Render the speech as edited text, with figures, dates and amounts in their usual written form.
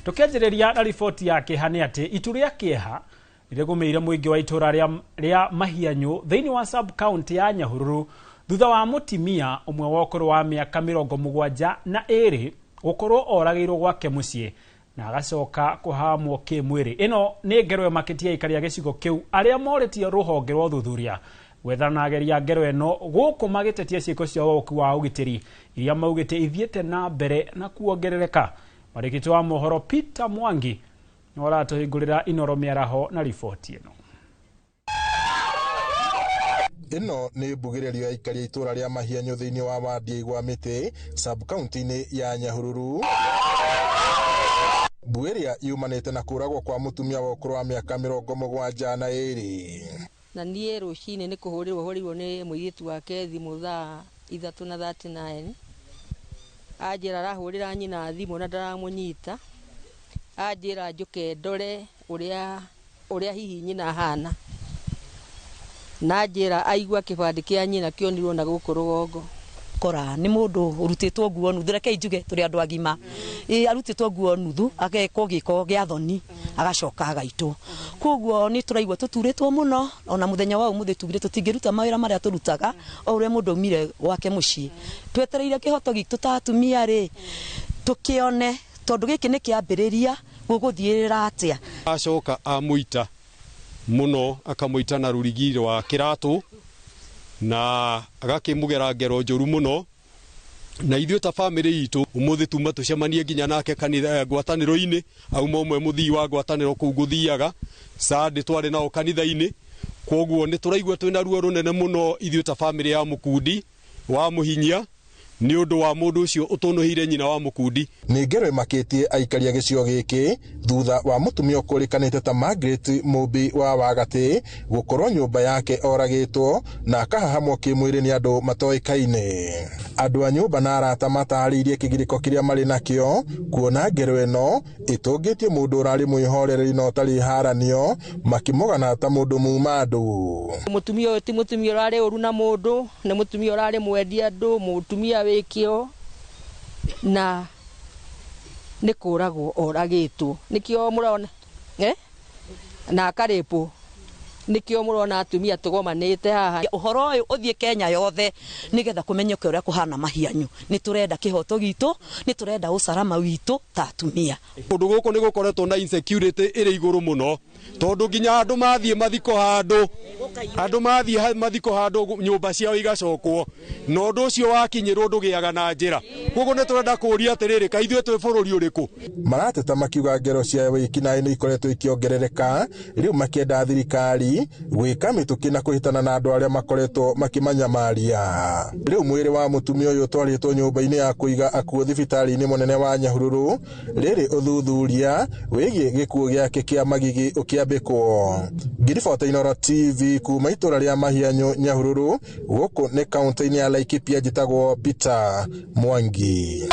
Tukianjĩrĩria na riboti ya kĩeha nĩ atĩ itu rĩa kĩeha rĩgũmĩire mũingĩ wa itũra rĩa Mahianyũ thĩinĩ wa sub county ya Nyahururu thutha wa mũtimia ũmwe wa ũkũrũ wa mĩaka 72 gũkorwo oragĩirwo gwake mũciĩ na agacoka kũhamwo kĩmwĩrĩ. Ĩno nĩ ngero ĩmakĩtie aikari a gĩcigo kĩu arĩa morĩtie rũhonge rwa ũthuthuria gwethana na ageria ngero ĩno gũkũ magĩtetia ciĩko cia woki wa ũgitĩri iria maugĩte ithiĩte na mbere na kuongerereka. Mwandĩki wa mohoro Peter Mwangi nĩ aratũhingũrĩra Inoro mĩaraho na riboti ĩno. Ĩno nĩ mbugĩrĩrio ya aikari a itũra rĩa Mahianyũ thĩinĩ wa wadi ya Igwamĩtĩ sub county-inĩ ya Nyahururu. Mbu ĩrĩa yumanĩte na kũragwo kwa mũtumia wa ũkũrũ wa mĩaka 72. Na niĩ rũcinĩ nĩ kũhũrĩrwo hũrĩirwo nĩ mũirĩtu wake thimũ thaa 3:39. Anjĩra arahũrĩra nyina thimũ na ndaramũnyita. Anjĩra njũke ndore ũrĩa hihi nyina ahana. Na njĩra aigua kĩbandĩ kĩa nyina kĩonirwo na gũkũ rũgongo. Kora nĩ mũndũ ũrutĩtwo nguo nuthu, reke njuge tũrĩ andũ agima. Arutĩtwo nguo nuthu agekwo gĩko gĩa thoni agacoka agaitwo. Koguo nĩ tũraigua tũturĩtwo mũno, ona mũthenya wa ũmũthĩ tugire tũtingĩruta mawĩra marĩa tũrutaga o ũrĩa mũndũ aumire gwake mũciĩ. Twetereire kĩhoto gitũ ta atumia rĩ, tũkĩone tondũ gĩkĩ nĩ kĩambĩrĩria gũgũthiĩrĩra atĩa. Acoka amũita mũno, akamũita na rũrigi rwa kĩratũ na agakĩmũgera ngero njũru mũno. Na ithuĩ ta bamĩrĩ itũ ũmũthĩ tuma tũcemanie nginya nake kanitha ngwatanĩro-inĩ, auma ũmwe mũthii wa ngwatanĩro kũu ngũthiaga Sunday twarĩ nao kanitha-inĩ. Kwoguo nĩ tũraigua twĩna ruo rũnene mũno ithuĩ ta bamĩrĩ ya Mũkundi wa Mũhinyia nĩ ũndũ wa mũndũ ũcio ũtũnũhĩire nyina wa Mũkundi. Nĩ ngero ĩmakĩtie aikari a gĩcigo gĩkĩ thutha wa mũtumia ũkũrĩkanĩte ta Margaret Mũmbi wa Wagatĩ gũkorwo nyũmba yake oragĩtwo na akahahamwo kĩmwĩrĩ nĩ andũ matoĩkaine. Andũ a nyũmba na arata matarĩirie kĩgirĩko kĩrĩa marĩ nakĩo kuona ngero ĩno ĩtũngĩtie mũndũ ũrarĩ mwĩhoreri na ũtarĩ haranio, makĩmũgana ta mũndũ muma andũ. Mũtumia ũyũ ti mũtumia ũrarĩ ũru na mũndũ, nĩ mũtumia ũrarĩ mwendia andũ, mũtumia wĩkĩo na nĩ kũragwo oragĩtwo. Nĩkĩo mũrona na akarĩpwo. Nĩkĩo mũrona atumia tũgomanĩte haha. Ũhoro ũyũ ũthiĩ Kenya yothe nĩgetha kũmenyeke ũrĩa kũhana Mahianyũ. Nĩ tũrenda kĩhoto gitũ, nĩ tũrenda ũcarama witũ ta atumia. Kũndũ gũkũ nĩ gũkoretwo na insecurity ĩrĩ igũrũ mũno, tondũ nginya andũ mathiĩ mathiko handũ, andũ mathiĩ mathiko handũ nyũmba ciao igacokwo, na ũndũ ũcio wakinyĩrwo ndũgĩaga na njĩra. Koguo nĩ tũrenda kũũria atĩrĩrĩ, kaĩ ithuĩ twĩ bũrũri ũrĩkũ? Marateta makiuga ngero cia wĩkinaĩ nĩ ikoretwo ikĩongerereka, rĩu makĩenda thirikari gwĩka mĩtũkĩ na kũhĩtana na andũ arĩa makoretwo makĩmanyamaria. Rĩu mwĩrĩ wa mũtumia ũyũ ũtwarĩtwo nyũmba-inĩ ya kũiga akuũ thibitarĩ-inĩ mũnene wa Nyahururu, rĩrĩ ũthuthuria wĩgiĩ gĩkuũ gĩake kĩa magigi ũkĩambĩkwo. Ngiribota Inoro TV kuma itũra rĩa Mahianyũ Nyahururu, gũkũ nĩ kaũntĩ-inĩ ya Laikipia, njĩtagwo Peter Mwangi.